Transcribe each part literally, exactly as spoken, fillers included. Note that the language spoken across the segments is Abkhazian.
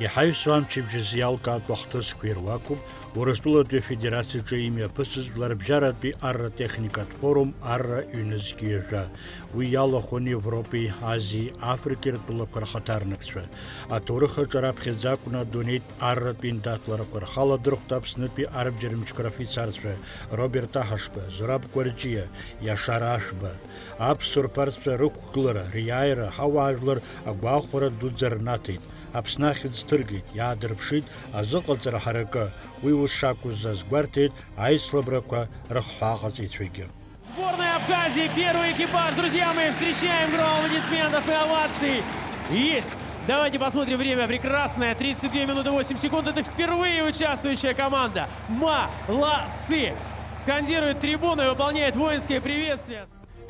Иҳаҩсуа амчыбжьазы иалкаатәу ахҭысқәа ируакуп Урыстәылатәи Афедерациаҿы имҩаԥысыз Жәларбжьаратәи арратехникатә форум арра ҩнызқь ҩажәа. Уи иалахәын Европеи, Азиеи, Африкеи ртәылақәа рхаҭарнакцәа. Аҭоурых аҿы раԥхьаӡа акәны адунеитә арратә еиндаҭларақәа рхы аладырхәт Аԥснытәи арбџьармчқәа рафицарцәа Роберт Аҳашба, Зураб Кәарҷиа, Иашар Ашәба. Аԥсуа рԥарцәа рықәгылара, риааира, ҳауаажәлар агәахәара дуӡӡа рнаҭеит, Аԥсны ахьӡ ҭыргеит, иаадырԥшит азыҟаҵара ҳаракы, уи ус шакәыз азгәарҭеит аицлабрақәа рыхҳәааҟаҵаҩцәагьы. Сборная Абхазии, первый экипаж, друзья мои, встречаем гром аплодисментов и оваций. Есть! Давайте посмотрим время прекрасное, тридцать две минуты восемь секунд, это впервые участвующая команда. Молодцы! Скандирует трибуна и выполняет воинское приветствие.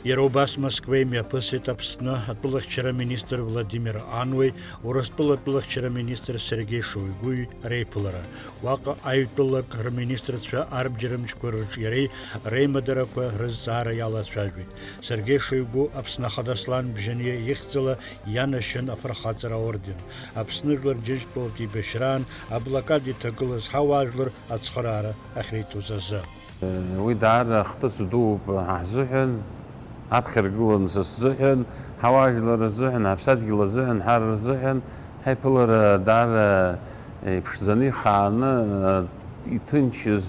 Иара убас Москва имҩаԥысит Аԥсны атәылахьчара министр Владимир Ануеи Урыстәыла атәылахьчара министр Сергеи Шойгуи реиԥылара. Уаҟа аҩтәылак рминистрцәа арбџьармчқәа рыҿиареи реимадарақәа рызҵаара иалацәажәеит. Сергеи Шойгу Аԥсны Ахада Аслан Бжьаниа ихьӡала ианашьан афырхаҵара аорден. Аԥсны Жәлар Џьынџьтәылатә еибашьраан аблокада иҭагылаз ҳауаажәлар ацхыраара ахьреиҭоз азы. Уи даара хҭыс дууп ҳзыҳәан, аԥхьаргыланы са сзыҳәан, ҳауаажәлар рзыҳәан, ҳаԥсадгьыл азыҳәан, ҳар рзыҳәан. Ҳаиԥылара даара иԥшӡаны, ихааны, иҭынчыз,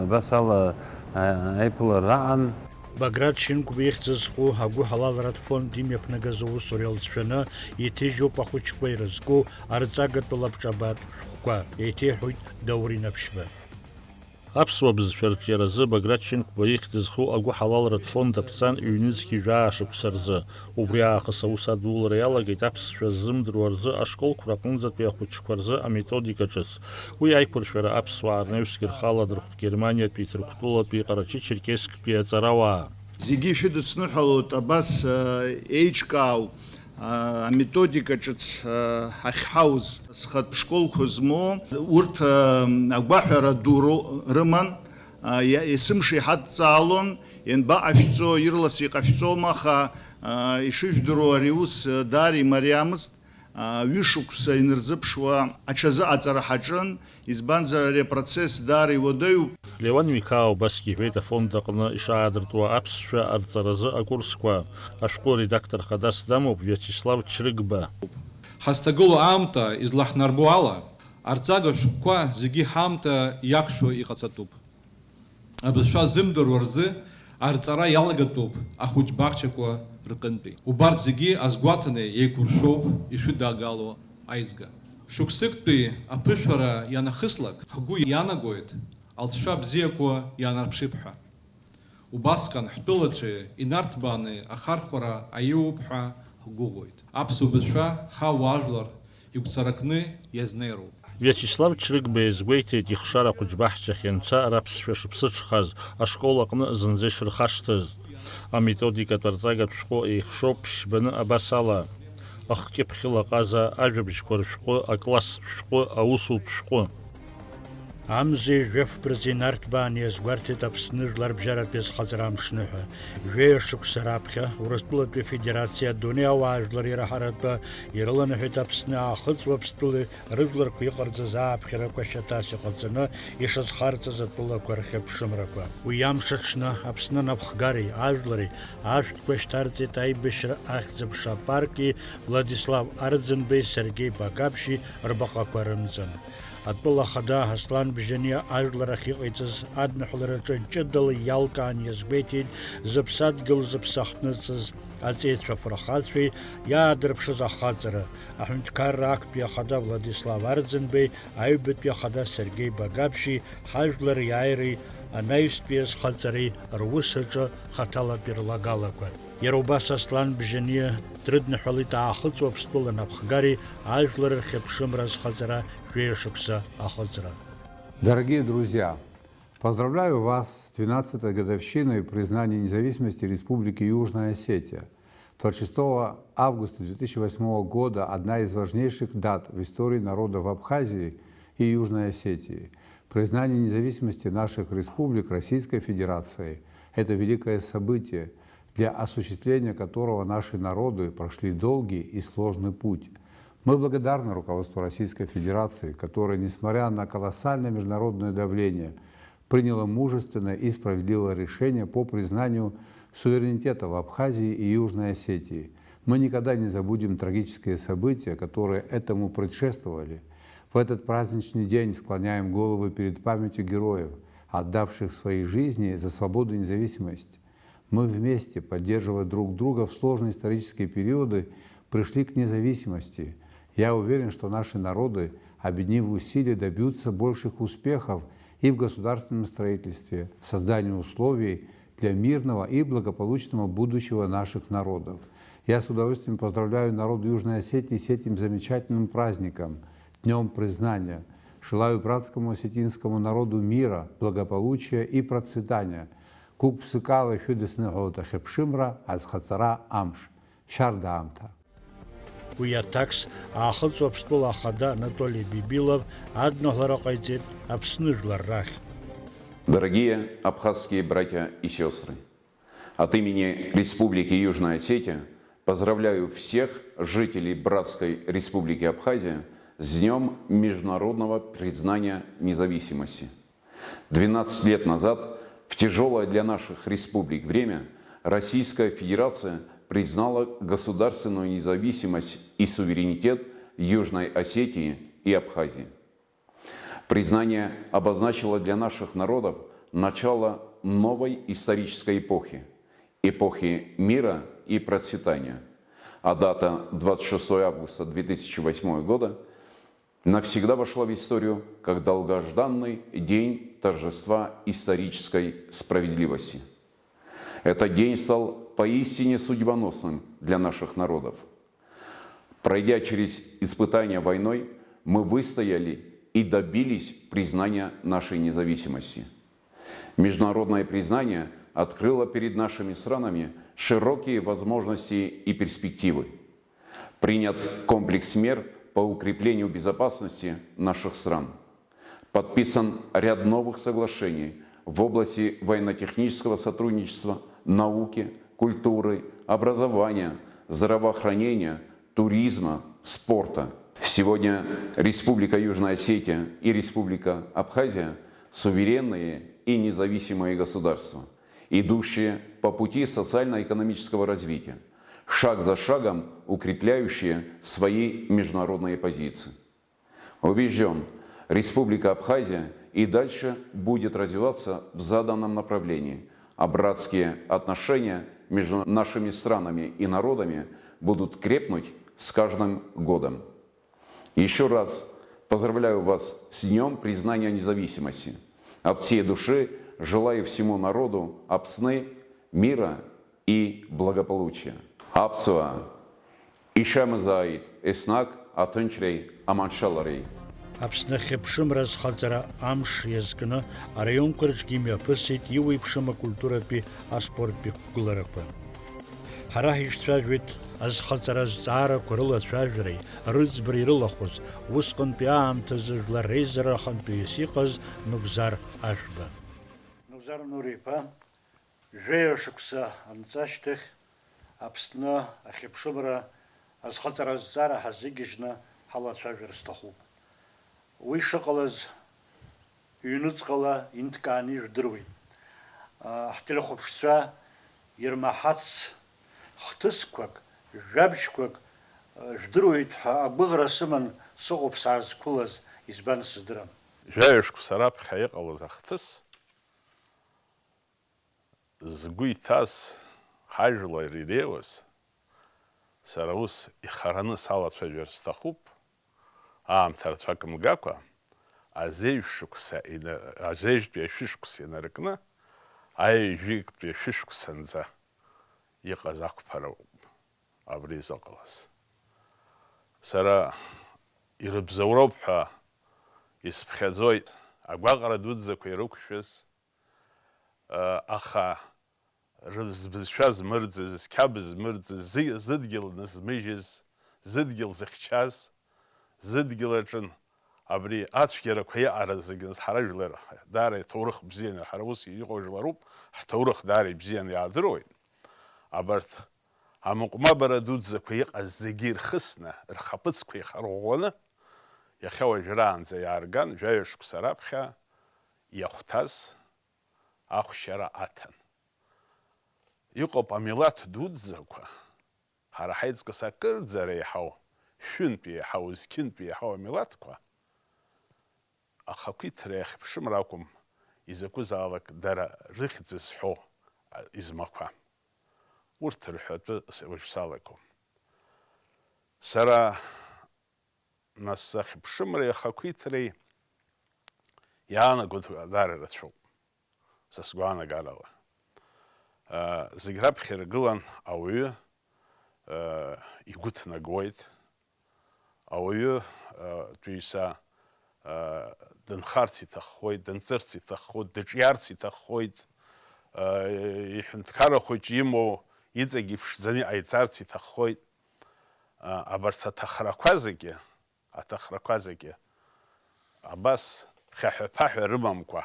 абас ала аиԥылара аан. Баграт Шьынқәба ихьӡ зху агәыҳалалратә фонд имҩаԥнагаз аусура иалҵшәаны иҭыжьуп ахәыҷқәа ирызку арҵагатә лабҿабатә шәҟәқәа, еиҭеиҳәоит Даур Инаԥшьба. Аԥсуа бызшәа арҿиаразы Баграт Шьынқәба ихьӡ зху агәыҳалалратә фонд аԥҵан ҩнызқь жәаа шықәса рзы. Убри аахыс аус адулара иалагеит аԥсшәа ззымдыруа рзы ашколқәа рҟынӡатәи ахәыҷқәа рзы аметодика ҿыц. Уи аиқәыршәара аԥсуаа рнаҩсгьы рхы аладырхәт Германиатәи, Ҭырқәтәылатәи, Ҟарачы-Черкессктәи аҵарауаа. Зегьы ишәыдысныҳәалоит абас, э, еиҿкаау, э, аметодика ҿыц, э, ахьҳауз, зхатә школқәа змоу, урҭ, э, агәаҳәара ду ро-, рыман, э, иа-, есымша иҳадҵаалон, ианбаҟашәҵо, ирлас иҟашәҵома, аха, э, ишыжәдыруа ари ус, э, даара имариамызт. Ҩышықәса инарзыԥшуа аҽазыҟаҵара ҳаҿын, избанзар, ари апроцесс даара иуадаҩуп. Леуан Микаа убасгьы иҳәеит афонд аҟны ишаадыртуа аԥсшәа арҵаразы акурсқәа, ашәҟәы аредактор хадас дамоуп Виачеслав Чрыгба. Ҳазҭагылоу аамҭа излаҳнарбо ала, арҵага шәҟәқәа зегьы ҳаамҭа иақәшәо иҟаҵатәуп. Абызшәа ззымдыруа рзы арҵара иалагатәуп ахәыҷ баҳчақәа рҟынтәи. Убарҭ зегьы азгәаҭаны еиқәыршәоуп ишәыдагало аизга. Шықәсыктәи аԥышәара ианахыслак, ҳгәы иаанагоит алҵшәа бзиақәа иаанарԥшып ҳәа. Убасҟан ҳтәылаҿы инарҭбааны ахархәара аиуоуп ҳәа ҳгәыӷуеит. Аԥсуа бызшәа ҳауаажәлар игәцаракны иазнеироуп. Виачеслав Чрыгба иазгәеиҭеит, ихшара ахәыҷбаҳчахь ианца раԥсшәа шыԥсыҽхаз, ашкол аҟны зынӡа ишырхашҭыз. Аметодикатә арҵагатә шәҟәы еихшоуп ԥшьбаны абас ала: ахкьыԥхьыла аҟаза, ажәабжьқәа рышәҟәы, акласстә шәҟәы, аусутә шәҟәы. Амзеи жәаф рзы инарҭбааны иазгәарҭеит Аԥсны Жәларбжьаратәи азхаҵара амшныҳәа. Жәаҩа шықәса раԥхьа Урыстәылатәи Афедерациа адунеи ауаажәлар ираҳаратәы ирыланаҳәеит Аԥсны Аахыҵ Уаԥстәылеи рыжәларқәа иҟарҵаз ааԥхьарақәа шьаҭас иҟаҵаны ишазхарҵаз атәылақәа рхьыԥшымрақәа. Уи амш аҽны Аԥсны анапхгареи ажәлари ашәҭқәа шьҭарҵеит аибашьра ахьӡ-аԥша апарки Владислав Арӡынбеи Сергеи Багаԥшьи рбаҟақәа рымҵан. Атәыла ахада Аслан Бжьаниа ажәлар ахь иҟаиҵаз адныҳәалараҿы ҷыдала иалкаан иазгәеиҭеит зыԥсадгьыл зыԥсы ахҭныҵыз аҵеицәа фырхацәеи иаадырԥшыз ахаҵара, аҳәынҭқарра актәи ахада Владислав Арӡынбеи, аҩбатәи ахада Сергеи Багаԥшьи, ҳажәлар иааиреи анаҩстәи азхаҵареи рус аҿы хаҭалатәи рлагалақәа. Иара убас Аслан Бжьаниа дрыдныҳәалеит Аахыҵ Уаԥстәыла анапхгареи ажәлар рхьыԥшымра азхаҵара жәаҩа шықәса ахыҵра. Дорогие друзья, поздравляю вас с двенадцатой годовщиной признания независимости Республики Южная Осетия. Двадцать шестого августа две тысячи восьмого года одна из важнейших дат в истории народов Абхазии и Южной Осетии. Признание независимости наших республик Российской Федерацией — это великое событие, для осуществления которого наши народы прошли долгий и сложный путь. Мы благодарны руководству Российской Федерации, которое, несмотря на колоссальное международное давление, приняло мужественное и справедливое решение по признанию суверенитета в Абхазии и Южной Осетии. Мы никогда не забудем трагические события, которые этому предшествовали. В этот праздничный день склоняем головы перед памятью героев, отдавших свои жизни за свободу и независимость. Мы вместе, поддерживая друг друга в сложные исторические периоды, пришли к независимости. Я уверен, что наши народы, объединив усилия, добьются больших успехов и в государственном строительстве, в создании условий для мирного и благополучного будущего наших народов. Я с удовольствием поздравляю народ Южной Осетии с этим замечательным праздником, Днём Признания. Желаю братскому осетинскому народу мира, благополучия и процветания. Гәык-ԥсыкала шәыдысныҳәалоит ахьыԥшымра азхаҵара амш. Шьарда аамҭа. Уи аҭакс Аахыҵ Уаԥстәыла ахада Анатоли Бибилов адныҳәалара ҟаиҵеит Аԥсны жәлар рахь. Дорогие абхазские братья и сестры! От имени Республики Южная Осетия поздравляю всех жителей братской Республики Абхазия с Днём международного признания независимости. Двенадцать лет назад, в тяжёлое для наших республик время, Российская Федерация признала государственную независимость и суверенитет Южной Осетии и Абхазии. Признание обозначило для наших народов начало новой исторической эпохи, эпохи мира и процветания. А дата двадцать шестое августа две тысячи восьмого года навсегда вошла в историю как долгожданный день торжества исторической справедливости. Этот день стал поистине судьбоносным для наших народов. Пройдя через испытания войной, мы выстояли и добились признания нашей независимости. Международное признание открыло перед нашими странами широкие возможности и перспективы. Принят комплекс мер по укреплению безопасности наших стран. Подписан ряд новых соглашений в области военно-технического сотрудничества, науки, культуры, образования, здравоохранения, туризма, спорта. Сегодня Республика Южная Осетия и Республика Абхазия — суверенные и независимые государства, идущие по пути социально-экономического развития, шаг за шагом укрепляющие свои международные позиции. Убеждён, Республика Абхазия и дальше будет развиваться в заданном направлении, а братские отношения между нашими странами и народами будут крепнуть с каждым годом. Ещё раз поздравляю вас с Днём признания независимости. От всей души желаю всему народу Апсны мира и благополучия. Аԥсуаа, ишәамазааит еснагь аҭынчреи аманшәалареи. Аԥсны ахьыԥшымра азхаҵара амш иазкны араионқәа рҿгьы имҩаԥысит иуеиԥшым акультуратәи аспорттәи қәгыларақәа. Ҳара ҳишьцәажәеит азхаҵара азҵаарақәа рылацәажәареи рыӡбареи ирылахәыз, усҟантәи аамҭазы жәлар реизара ахантәаҩыс иҟаз Нугзар Ашәба. Нугзар Нури-иԥа, жәаҩа шықәса анҵы ашьҭахь, Аԥсны ахьыԥшымра азхаҵара азҵаара ҳазыгьежьны ҳалацәажәар сҭахуп. Уи шыҟалаз ҩнуҵҟала инҭкааны ижәдыруеит. Ҳтелехәаԥшцәа ирмаҳац хҭысқәак, жәабжьқәак жәдыруеит ҳәа агәыӷра сыман сыҟоуп саазқәылаз, избан сыздырам. Жәаҩа шықәса раԥхьа иҟалаз ахҭыс згәы иҭаз ҳажәлар иреиуаз, сара ус ихараны салацәажәар сҭахуп, аамҭа рацәак мгакәа, азеижә шықәса ина-, азеижәтәи ашәышықәса инаркны, аҩажәитәи ашәышықәсанӡа иҟаз ақәԥароуп абри зыҟалаз. Сара ирыбзоуроуп ҳәа исԥхьаӡоит агәаҟра дуӡӡақәа ирықәшәаз, Аха рызбызшәа змырӡыз, зқьабз змырӡыз, зы-, зыдгьыл нызмыжьыз, зыдгьыл зыхьчаз, зыдгьыл аҿын абри ацәгьарақәа иҟара зегьы ҳара жәлар даара иҭоурых бзианы, ҳара ус иҟоу жәларуп, ҳҭоурых даара ибзианы иаадыруеит. Абарҭ Амыҟәмабара дуӡӡақәа иҟаз зегьы ирхысны, рхаԥыцқәа ихарӷәӷәаны, иахьа уажәраанӡа иаарган, жәаҩа шықәса раԥхьа иахәҭаз ахәшьара аҭан. Иҟоуп амилаҭ дуӡӡақәа, ҳара ҳаиҵкыс акырӡа реиҳау, шәынтә еиҳау, зқьынтә еиҳау амилаҭқәа, ахақәиҭра иахьыԥшымра акәым, изакәызаалак дара рыхьӡ зҳәо, а, измақәа. Урҭ рҳәатәы с-, уажә салагом. Сара, нас, сахьыԥшымреи ахақәиҭреи иаанаго даара рацәоуп, са сгәаанагарала. А, зегь раԥхьа иргылан ауаҩы, а, игәы ҭнагоит, ауаҩы, а, тәыҩса, а, дынхарц иҭаххоит, дынҵырц иҭаххоит, дыҿиарц иҭаххоит, а, иҳәынҭқарра хәыҷы имоу иҵегь иԥшӡаны иҟаиҵарц иҭаххоит. А, абарҭ аҭахрақәа зегьы, аҭахрақәа зегьы абас хьаҳәа-ԥаҳәа рымамкәа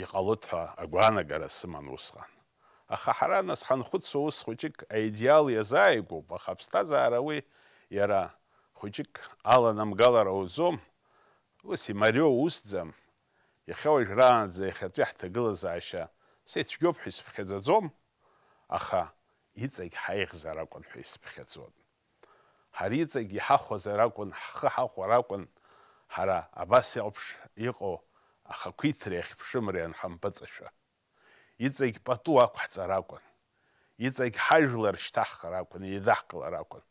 иҟалоит ҳәа агәаанагара сыман усҟан. Аха ҳара, нас, ҳанхәыцуа, ус хәыҷык аидеал иазааигәоуп, аха аԥсҭазаара уи иара хәыҷык аланамгалар ауӡом, ус имариоу усӡам. Иахьа уажәраанӡа иахьатәи ҳҭагылазаашьа сеицәгьоуп ҳәа исыԥхьаӡаӡом, аха иҵегь ҳаиӷьзар акәын ҳәа исыԥхьаӡон. Ҳара иҵегь иҳахәозар акәын, ҳхы ҳахәар акәын, ҳара абас еиԥш иҟоу ахақәиҭреи ахьыԥшымреи анҳампыҵашәа. Иҵегь пату ақәҳҵар акәын. Иҵегь ҳажәлар шьҭаҳхыр акәын, еидаҳкылар акәын.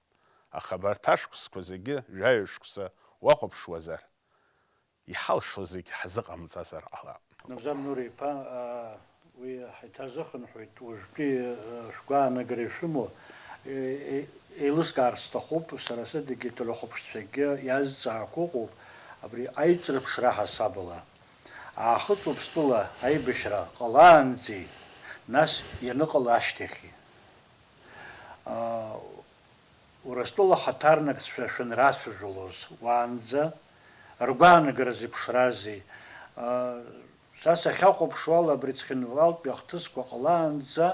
Аха абарҭ ашықәсқәа зегьы, жәаҩа шықәса уахәаԥшуазар, иҳалшо зегь ҳзыҟамҵазар ҟалап. Набзар Нури-иԥа, аа, уи ҳаиҭазыхынҳәуеит, уажәтәи, аа, шәгәаанагара ишәымоу, е-, е-, еилыскаар сҭахуп, сара сыдагьы, телехәаԥшцәагьы иазҵаақәа ыҟоуп, абри аиҿырԥшра ҳасабала. Аахыҵ Уаԥстәыла аибашьра ҟалаанӡеи, нас ианыҟала ашьҭахьи? Аа, Урыстәыла хаҭарнакцәа шәанрацәажәалоз уаанӡа, ргәаанагара зеиԥшрази? Са сахьахәаԥшуала, абри Цхинвалтәи ахҭысқәа ҟалаанӡа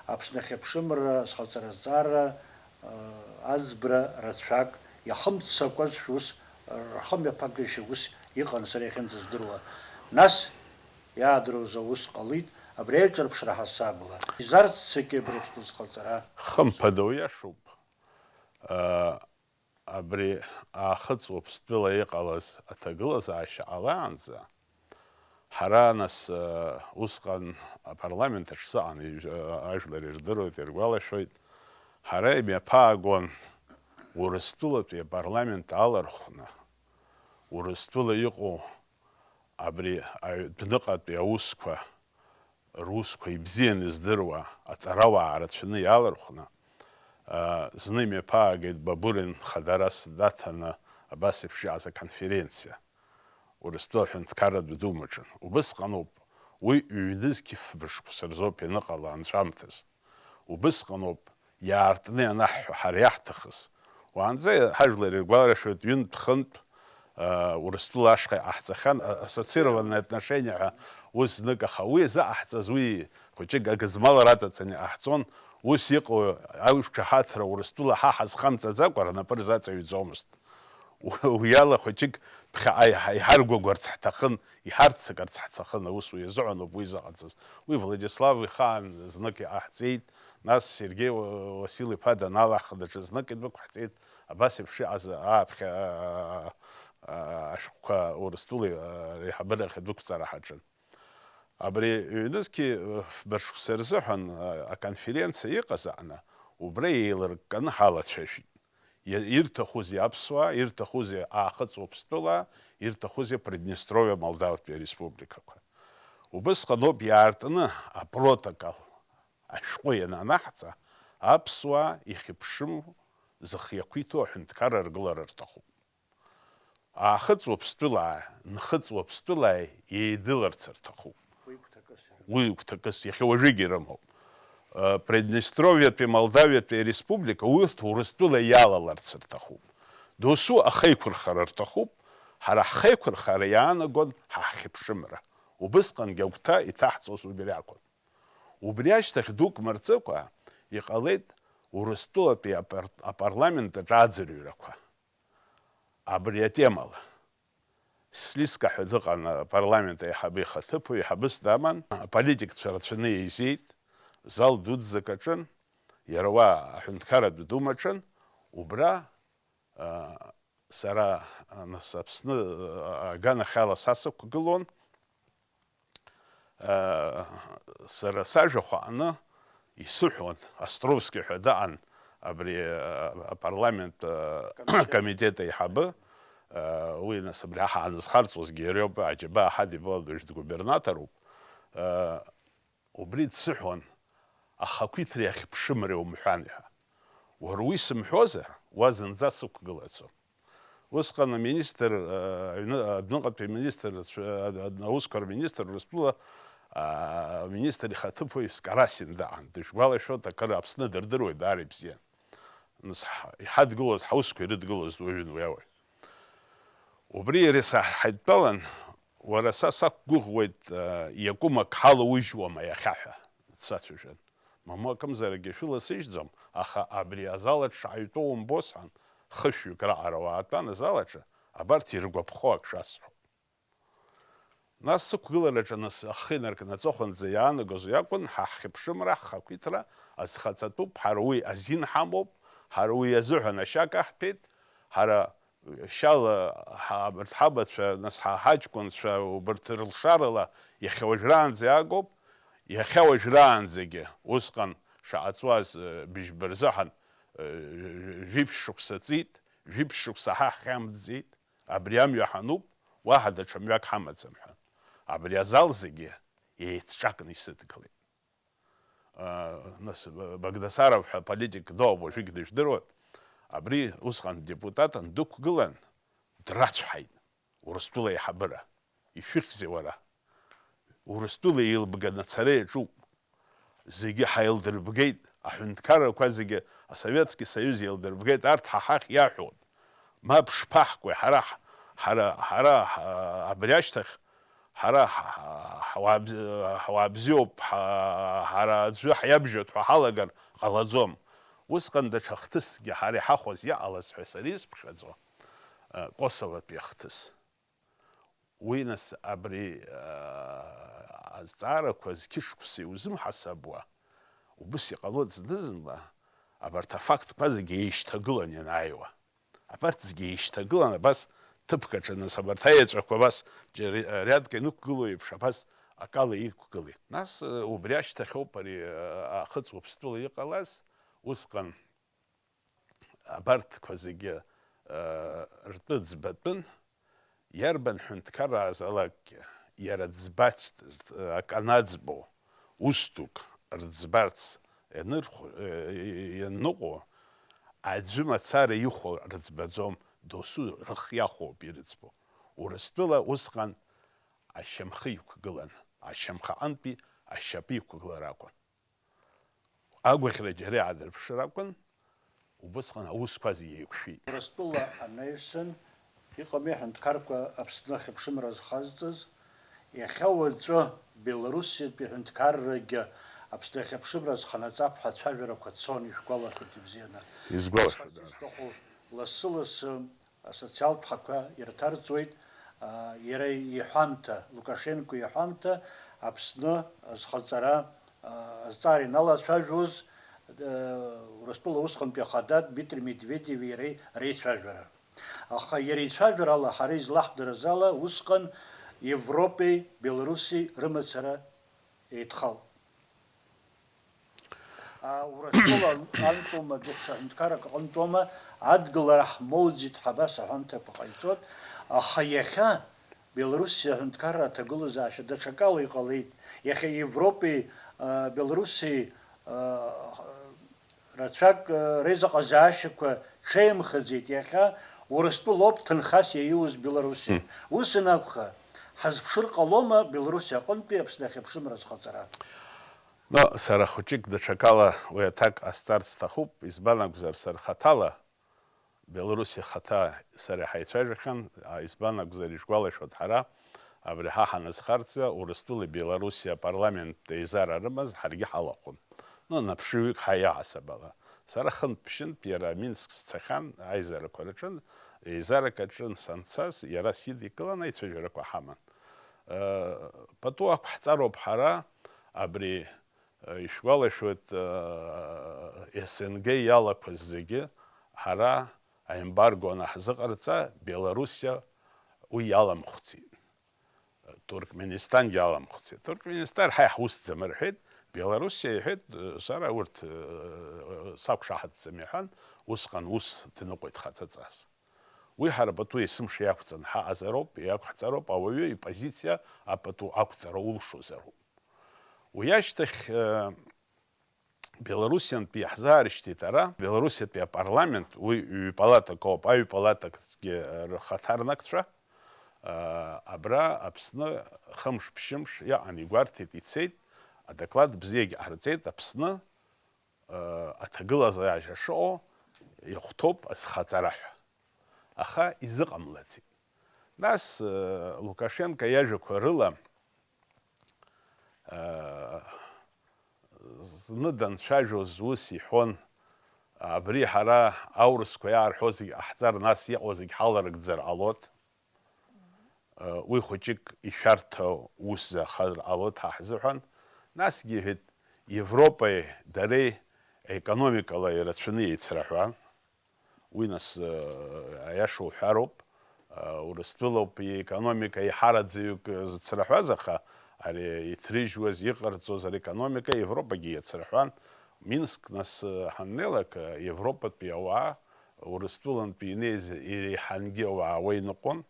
Аԥсны ахьыԥшымра азхаҵараҵара аӡбра рацәак иахымццакуазшәа ус рхымҩаԥагашьа ус иҟан, сара иахьынӡаздыруа. Нас иаадыруаз аус ҟалеит, абри аиҿырԥшра ҳасабала. Изарццакит абри Аԥсны азхаҵара. Хымԥада, уиашоуп. Абри Аахыҵ Уаԥстәыла иҟалаз аҭагылазаашьа ҟалаанӡа, ҳара, нас, усҟан апарламент аҿы сыҟан, ижә-, ажәлар ирдыруеит, иргәалашәоит, ҳара имҩаԥаагон Урыстәылатәи апарламент алархәны, Урыстәыла иҟоу абри аҩ-, адәныҟатәи аусқәа русқәа ибзианы здыруа аҵарауаа рацәаны иалархәны, аа, зны имҩаԥаагеит Бабурин хадарас даҭаны абас еиԥш иҟаз аконференциа, Урыстәыла аҳәынҭқарратә думаҿы. Убысҟаноуп, уи ҩнызқь фба шықәса рзоуп ианыҟала анҵәамҭаз. Убысҟаноуп иаартны ианаҳҳәо ҳара иаҳҭахыз. Уаанӡа ҳажәлар иргәаларшәоит, ҩынтә-хынтә, аа, Урыстәыла ашҟа иҟаҳҵахьан, а-, ассоциированное отношение ҳәа ус знык, аха уи иазыҟаҳҵаз, уи хәыҷык агызмал раҵаҵаны иҟаҳҵон, ус иҟоу аиқәшаҳаҭра Урыстәыла ҳа ҳазхамҵаӡакәа рнапы рзаҵаҩӡомызт. Уи ала хәыҷык ԥхьаҟа иҳа-, иҳаргәагәарц ҳҭахын, иҳарццакырц ҳҭахын, аус уи азыҳәан ауп уи зыҟаҵаз. Уи Владислав ихаан знык иҟаҳҵеит, нас Сергеи Ва-, Васил-иԥа даналаха даҽа знык идәықәҳҵеит, абас еиԥш иҟаз ааԥхьа, а-, а-, а-, ашәҟәқәа Урыстәылеи, а, реиҳабыра ахь адәықәҵара ҳаҿын. Абри ҩнызқьи фба шықәса рзыҳәан, а, аконференциа иҟаз аҟны, убра еилыркканы ҳалацәажәеит. Иа-, ирҭахузеи аԥсуаа, ирҭахузеи Аахыҵ Уаԥстәыла, ирҭахузеи Приднестровиа Молдавтәи ареспубликақәа. Убысҟаноуп иаартны апротокол ашәҟәы иананаҳҵа, аԥсуаа ихьыԥшыму зых иақәиҭу аҳәынҭқарра ргылара рҭахуп. Аахыҵ Уаԥстәылаа, Нхыҵ Уаԥстәылааи еидыларц рҭахуп. Уи гәҭакыс ирымоуп. Уи гәҭакыс иахьа уажәыгь ирымоуп. Э, Приднестровиатәи Молдавиатәи ареспублика урҭ Урыстәыла иалаларц рҭахуп. Досу ахеиқәырхара рҭахуп, ҳара ҳхеиқәырхара иаанагон ҳа ҳхьыԥшымра. Убысҟангьы агәҭа иҭаҳҵоз убри акәын. Убри ашьҭахь дук мырҵыкәа иҟалеит Урыстәылатәи апар-, апарламент аҿы аӡырҩрақәа абри атемала. Слиска ҳәа дыҟан апарламент аиҳабы ихаҭыԥуаҩ, еиҳабыс даман, аполитикцәа рацәаны еизеит, зал дуӡӡак аҿын, иара уа аҳәынҭқарратә дума аҿын, убра, а, сара, а, нас Аԥсны, а, аганахьала са сықәгылон. Сара сажәахә аҟны исыҳәон, Островски ҳәа даан абри, а, апарламент, а, Комитет. Комитет аиҳабы, а, уи, нас, абри аҳ-, ҳанызхарҵозгьы иара иоуп, аџьабаа ҳадибалоит, уажә дгубернаторуп. А, убри дсыҳәон, ахақәиҭреи ахьыԥшымреи умҳәан ҳәа. Уара уи сымҳәозар, уа зынӡа сықәгылаӡом. Усҟан аминистр, а, аҩны-, адәныҟатәи аминистр, а, аусқәа рминистр, Урыстәыла, а, аминистр ихаҭыԥуаҩ Скарасин даан, дышәгәалашәоит, акыр Аԥсны дырдыруеит, даара ибзиан. Нас ҳ-, иҳадгылоз, ҳаусқәа ирыдгылоз уаҩын уи ауаҩ. Убри иареи саҳ-, ҳаидтәалан, уара са сақәгәыӷуеит, а, иакәым ак ҳалаужьуама иахьа ҳәа дсацәажәан. Мамоу, акымзаракгьы шәыласыжьӡом, аха абри азал аҿы шаҳаҩтәоу умбо, сҳәан, хышәҩык раҟара уаатәан азал аҿы, абарҭ иргәаԥхо ак шәасҳәап. Нас сықәгылараҿы нас ахы инаркны аҵыхәанӡа иаанагоз уи акәын, ҳа ҳхьыԥшымра, ҳхақәиҭра азхаҵатәуп, ҳара уи азин ҳамоуп, ҳара уи азыҳәан ашьа каҳҭәеит, ҳара шьала ҳа-, абарҭ ҳабацәа, нас ҳа-, ҳаҷкәынцәа убарҭ рылшарала иахьа уажәраанӡа иаагоуп, иахьа уажәраанӡагьы усҟан шаҟа ҵуаз, э, быжьба рзыҳәан, э, жәиԥшь шықәса ҵит, жәиԥшь шықәса ҳа ҳхьамҵӡеит, абри амҩа ҳануп, уаҳа даҽа мҩак ҳамаӡам ҳәа. Абри азал зегьы еицҿакны исыдгылеит. А, нас, Б-, Багдасаров ҳәа политик дыҟоуп, уажәыгь дыжәдыруан. Абри усҟан депутатын дықәгылан, драцәҳаит Урыстәыла аиҳабыра. Ишәыхьзеи уара? Урыстәыла еилбганы ацара иаҿуп. Зегьы ҳаилдырбгеит, аҳәынҭқаррақәа зегьы, Асоветски Союз еилдырбгеит, арҭ ҳа ҳахь иаҳәон. Мап шԥаҳкуеи, ҳара, ҳара, ҳара, ҳа-, абри ашьҭахь ҳара ҳ-, ҳ-, ҳауаа бз-, ҳауаа бзиоуп, ҳа-, ҳара аӡәы ҳиабжьоит ҳәа ҳалагар ҟалаӡом. Усҟан даҽа хҭысгьы ҳара иҳахәоз иҟалаз ҳәа сара исԥхьаӡо, э, Косовотәи ахҭыс. Уи, нас, абри, э, азҵаарақәа зқьышықәса иузымҳасабуа, убыс иҟалоит зны-зынла, абарҭ афактқәа зегьы еишьҭагылан ианааиуа. Абарҭ зегьы еишьҭагылан, абас ҭыԥк аҿы, нас, абарҭ аеҵәақәа абас џьара, э, риадк инықәгылоу еиԥш, абас акала иқәгылеит. Нас, э, убри ашьҭахьоуп ари, э, Ахыҵ Уаԥстәыла иҟалаз, усҟан абарҭқәа зегьы, э, ртәы ӡбатәын, иарбан ҳәынҭқарраазалакгьы, иара ӡбацт, акы анаӡбо, ус дук рыӡбарц ианырхә-, э, ианныҟәо, аӡәы мацара ихәо рыӡбаӡом, досу рыхы иахәоуп ирыӡбо. Урыстәыла усҟан ашьамхы иқәгылан, ашьамхы аҟынтәи ашьапы иқәгылар акәын. Агәаӷьра џьара иаадырԥшыр акәын, убысҟан аусқәа зегьы еиқәшәеит. Урыстәыла анаҩсан, иҟами аҳәынҭқарқәа Аԥсны ахьыԥшымра зхазҵаз, иахьа уаҵәы Белоруссиатәи аҳәынҭқаррагьы Аԥсны ахьыԥшымра зханаҵап ҳәа ацәажәарақәа цон, ишәгәалашәоит ибзианы. Исгәалашәоит, Исҳәарц даара. Исҭаху, лассы-лассы асоциалтә ԥҳақәа ирҭарҵоит, а, иара иҳәамҭа, Лукашенко иҳәамҭа, Аԥсны азхаҵара, а, азҵаара иналацәажәоз, а, Урыстәыла усҟантәи ахада Дмитри Медведеви иареи реицәажәара. Аха иара ицәажәарала, ҳара излаҳдырыз ала, усҟан Европеи Белоруссиеи рымацара еидхалт. А, Урыстәыла антәоума, даҽа ҳәынҭқаррак аҟынтәоума, адгылара ҳмоуӡеит ҳәа абас аҳәамҭақәа ҟаиҵоит, аха иахьа Белоруссиа аҳәынҭқарра аҭагылазаашьа даҽакала иҟалеит. Иахьа Европеи, а, Белоруссиеи, а, рацәак, а, реизыҟазаашьақәа ҽеимхаӡеит. Иахьа Урыстәылоуп ҭынхас иаиуз Белоруссиа. Мм. Ус анакәха, ҳазԥшыр ҟалома Белоруссиа аҟынтәи Аԥсны ахьыԥшымра азхаҵара? Но, сара хәыҷык даҽакала уи аҭак ҟасҵарц сҭахуп, избан акәзар, сара хаҭала, Белоруссиа хаҭа сара ҳаицәажәахьан, а, избан акәзар, ишәгәалашәоит, ҳара абри ҳа ҳаназхарҵа, Урыстәылеи Белоруссиа апарламент еизара рымаз ҳаргьы ҳалахәын. Но, наԥшыҩык ҳаиаасабала. Сара хынтә-ԥшьынтә иара Минск сцахьан, аизарақәа рҿын, еизарак аҿын санцаз, иара сидикылан аицәажәарақәа ҳаман. Э, пату ақәҳҵароуп ҳара, абри, э, ишәгәалашәоит, э, С Н Г иалақәаз зегьы, ҳара аембарго анаҳзыҟарҵа, Белоруссиа уи иаламхәцит. Туркменистангьы аламхәцит. Туркменистан ҳа иаҳусӡам рҳәеит, Белоруссиа иҳәеит, сара урҭ, э, сақәшаҳаҭӡам иҳәан, усҟан ус дныҟәеит хаҵаҵас. Уи ҳара пату есымша иақәҵаны ҳаҟазароуп, иақәҳҵароуп, ауаҩы ипозициа апату ақәҵара улшозароуп. Уи ашьҭахь, э, Белоруссиантәи иаҳзаарышьҭит ара, Белоруссиатәи апарламент, уи ҩ-палатак ауп, аҩ-палатакгьы рхаҭарнакцәа, а, абра Аԥсны хымш-ԥшьымш иаҟан, игәарҭеит, ицеит, адоклад бзиагьы ҟарҵеит, Аԥсны, а, аҭагылазаашьа шыҟоу ихәҭоуп азхаҵара ҳәа. Аха изыҟамлаӡеит. Нас, э, Лукашенко иажәақәа рыла, э, зны данцәажәоз ус иҳәон, абри ҳара аурысқәа иаарҳәо зегь ҟаҳҵар, нас иҟоу зегь ҳаларыгӡар ҟалоит. Э, уи хәыҷык ишәарҭоу ус захар ҟалоит ҳа ҳзыҳәан. Насгьы иҳәеит, Европеи дареи економикала ирацәаны еицраҳәа. Уи нас, э, аиаша уҳәароуп, э, Урыстәылоуп иекономика еиҳараӡаҩык зыцраҳәаз, аха ари иҭрыжьуаз, иҟарҵоз ари економика Европагьы иацраҳәан. Минск нас, э, ҳаннеилак, э, Европатәи ауаа Урыстәылантәи инеиз иреиҳангьы ауаа уа иныҟәон.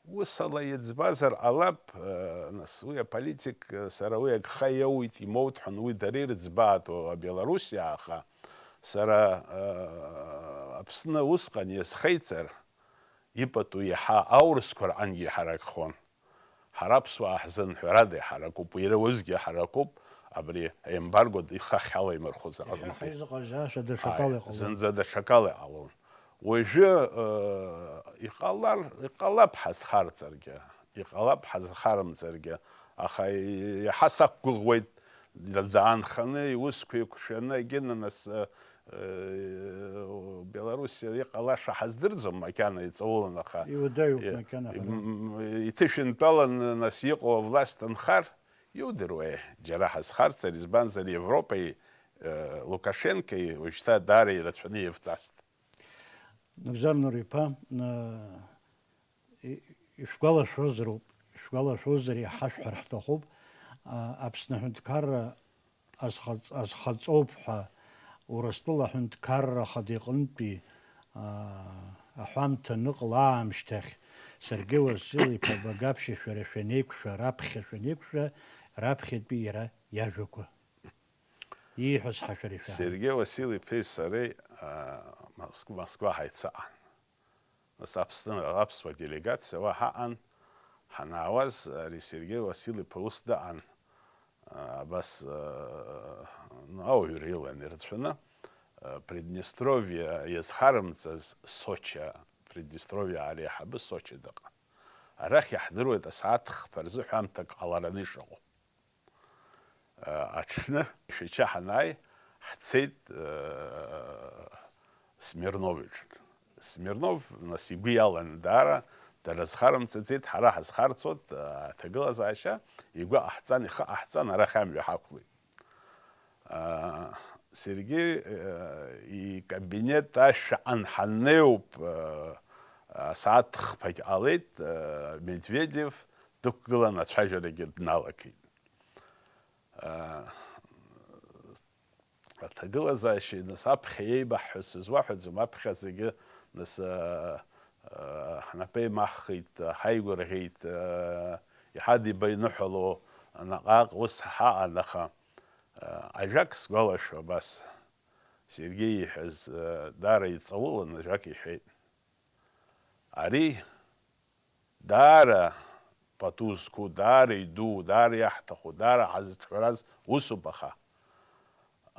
Усала иӡбазар ҟалап, э, нас уи аполитик, э, сара уи агха иоуит, имоут ҳәа уи дара ирыӡбаатәу Белоруссиа, аха сара, э, Аԥсны усҟан иазхеиҵар, ипату иаҳа аурысқәа рҟынгьы иҳаракхон. Ҳара аԥсуаа ҳзын ҳәарада иҳаракуп, уи иара уеизгьы иҳаракуп, абри аембарго ихахь ала имырхәыз аҟынтәи. Иахьа ҳаизыҟазаашьа даҽакала Ааи, иҟалон. Зынӡа даҽакала иҟалон. Уажәы, э, иҟалар, иҟалап ҳазхарҵаргьы, иҟалап ҳазхарымҵаргьы, аха иаҳа сақәгәыӷуеит, даанханы, иусқәа еиқәшәаны, егьи, нас, э, э, Белоруссиа иҟалаша ҳаздырӡом, макьана иҵаулан, аха Иуадаҩуп, и-, макьана ҳәа. м-, иҭышәынтәалан, нас, иҟоу авласт анхар, иудыруеи, џьара ҳазхарҵар, избанзар, Европеи, э, Лукашенкои уажәшьҭа даара ирацәаны ивҵаст. Нугзар Нур-иԥа, э, и-, ишәгәалашәозароуп, ишәгәалашәозар иҳашәҳәар ҳҭахуп, а, Аԥсны аҳәынҭқарра азхаҵ-, азхаҵоуп ҳәа, Урыстәыла аҳәынҭқарра ахада иҟынтәи, а, аҳәамҭа аныҟала аамышьҭахь, Сергеи Уасил-иԥа Багаԥшьа шәара шәанеиқәшәа, раԥхьа шәанеиқәшәа, раԥхьатәи иара иажәақәа. Ииҳәаз ҳашәара ишәаҳаит. Сергеи Васил-иԥеи сареи, а, Моск-, Москва ҳаицаҟан. Нас Аԥсны, аԥсуа делегациа уа ҳаҟан, ҳанаауаз, ари Сергеи Васил-иԥа ус даҟан, а, абас, а, ну, ауаҩра илан ирацәаны, а, Приднестровиа иазхарымҵаз Сочи, Приднестровиа ареиҳабы Сочи дыҟан. Арахь иаҳдыруеит асааҭ хԥа рзы ҳәамҭак ҟалараны ишыҟоу. Аҽны Шәача ҳанааи, ҳцеит, э, Смирнов иҿы. Смирнов, нас, игәы иалан даара, дара зхарымҵаӡеит, ҳара ҳазхарцоит, э, аҭагылазаашьа, игәы ҟаҳҵан, ихы ҟаҳҵан, арахь амҩа ҳақәлеит. Э, Сергеи, э, икабинет ашә аҟны ҳаннеиуп, э, асааҭ хԥагь ҟалеит, э, Медведев дықәгылан ацәажәарагьы дналагеит. Аҭагылазаашьеи, нас, аԥхьа иеибаҳҳәаз сызуаҳәаӡом, аԥхьа зегьы, нас, а, а, ҳнапеимаҳхит, ҳаигәырӷьеит, а, иҳадибаиныҳәало наҟ-ааҟ ус ҳаҟан, аха, а, ажәак сгәалашәо абас, Сергеи иҳәаз, а, даара иҵаулан ажәак иҳәеит. Ари даара пату зқәу, даара иду, даара иаҳҭаху, даара ҳазҿҳәараз усуп, аха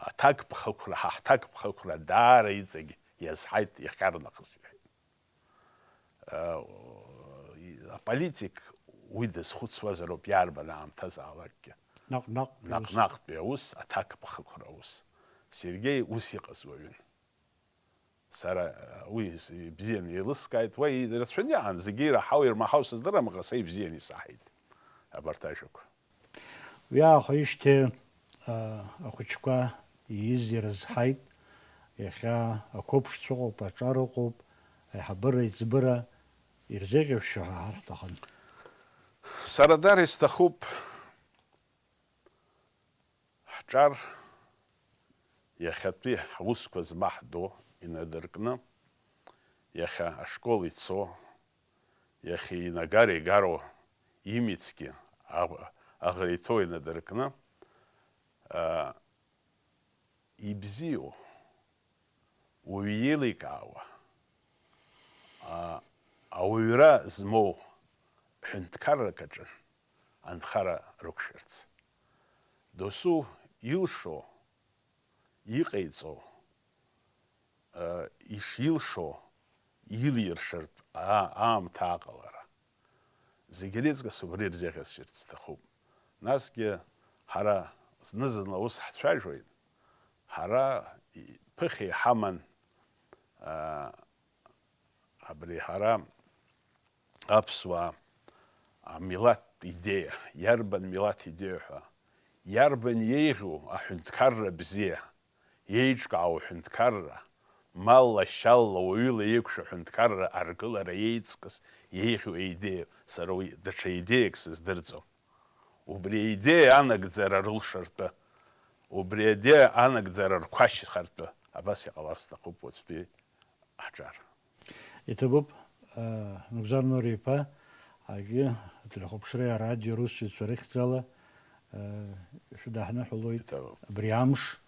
аҭакԥхықәра, ҳа ҳҭакԥхықәра даара иҵегь иазҳаит иахьарнахыс, иҳәеит. Э, аполитик уи дазхәыцуазароуп иарбан аамҭазаалакгьы. Наҟ-наҟтәи аус. Наҟ-наҟтәи аус, аҭакԥхықәра аус. Сергеи ус иҟаз уаҩын. Сара, уи ибзианы еилыскааит, уа ирацәаны иаан, зегьы ираҳау-ирмаҳау сыздырам, аха са ибзианы исаҳаит абарҭ ажәақәа. Уи аахәеижьҭеи, а, ахәыҷқәа ииз ирызҳаит, иахьа ақәыԥшцәа ыҟоуп, аҿар ыҟоуп, аиҳабыра, аиҵбыра ирзеиӷьашьо ҳәа ҳәар ҳҭахын. Сара даара исҭахуп ҳҿар иахьатәи ҳусқәа змаҳдо инадыркны, иахьа ашкол ицо, иахьа инагара игароу имицгьы аӷ-, аӷа иҭоу инадыркны, а, ибзиоу, уаҩы иеиликаауа, а, ауаҩра змоу ҳәынҭқаррак аҿы анхара рықәшәарц. Досу илшо, иҟаиҵо, а, ишилшо илиршартә аа-, аамҭа аҟалара. Зегь реиҵкыс убри рзеиӷьасшьарц сҭахуп. Насгьы ҳара зны-зынла ус ҳцәажәоит, ҳара и-, ԥыхьа иҳаман, а, абри ҳара аԥсуаа амилаҭтә идеиа, иарбан милаҭ идеиа ҳәа, иарбан еиӷьу аҳәынҭқарра бзиа, еиҿкаау аҳәынҭқарра, малла-шьалла уаҩыла еиқәшәо аҳәынҭқарра аргылара еиҵкыс еиӷьу аидеиа, сара уи даҽа идеиак сыздырӡом. Убри аидеиа анагӡара рылшартәы, убри аидеиа анагӡара рқәашьхартәы абас иҟалар сҭахуп уаҵәтәи ҳҿар. Иҭабуп, э, Нугзар Нури-иԥа, егьи ателехәаԥшреи арадио русзуҩцәа рыхьӡала, э, шәыдаҳныҳәалоит. Иҭабуп. Абри амш,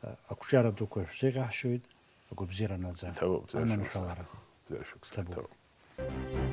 э, ақәҿиара дуқәа шәзеиӷьаҳшьоит, агәабзиара наӡа. Иҭабуп, бзиара шәықәса. Аманшәалара. Бзиара шәықәса. Иҭабуп. Иҭабуп.